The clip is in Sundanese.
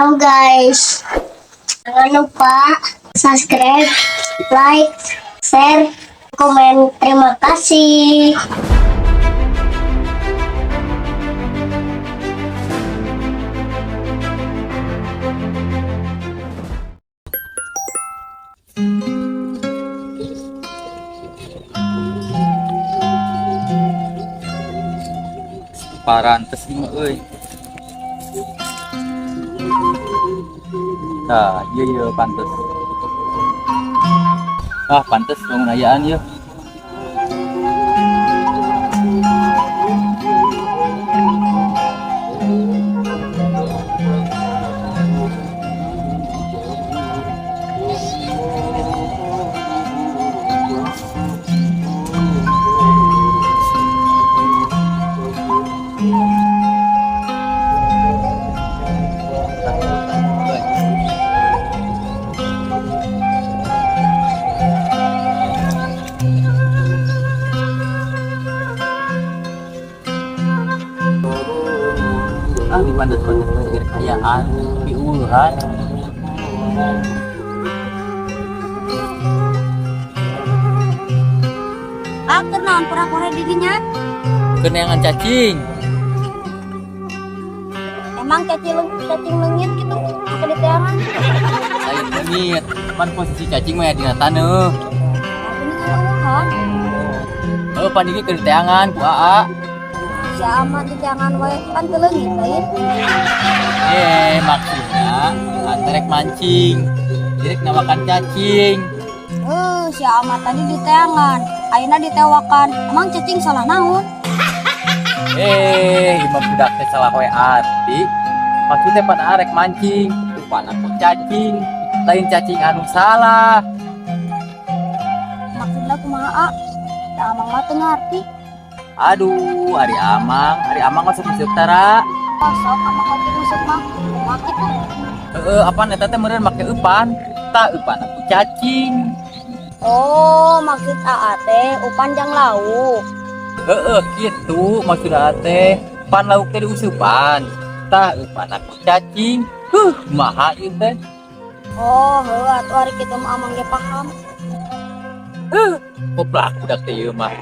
Halo guys, jangan lupa subscribe, like, share, komen. Terima kasih. Parantes ieu mah euy. Tah, ieu ieu pantes. Ah, pantes bangun ayaan ieu. Ah, di pantes-pantes teh ayaan piuluhan. Ah, keur naon pura-pura dirinya? Keneangan cacing. Emang cacing leungit gitu apa di teangan? Lain leungit, pan posisi cacing mah ya dina taneuh. Tapi ini ngaleuwuhan. Heuh, pan ieu keur diteangan ku Aa. Si amat di teangan wae pan teu leungit lain. Eh, maksudnya antarek mancing. Direk nawakan cacing. Eh, si amat tadi di teangan, ayeuna ditewakan. Emang cacing salah naon? Eh, imah budak teh salah we arti. Maksudnya pan arek mancing, rupana ku cacing. Lain cacing anu salah. Maksudna kumaha? Ah? Da amang mah teu ngarti. Aduh, ari amang masuk masuk tara. Oh, sok amang mah teu nguseup mah. Kumaha kitu? Heeh, apaan eta teh meureun make eupan? Tah eupan aku cacing. Oh, maksud Aa teh upan jang lauk. Heeh, kitu maksud Aa teh. Pan lauk teh diusupan. Tah eupan aku cacing. Huh, kumaha ieu teh? Oh, heuh atuh ari kitu mah amang ge paham. Huh, koplak budak teh ieu mah.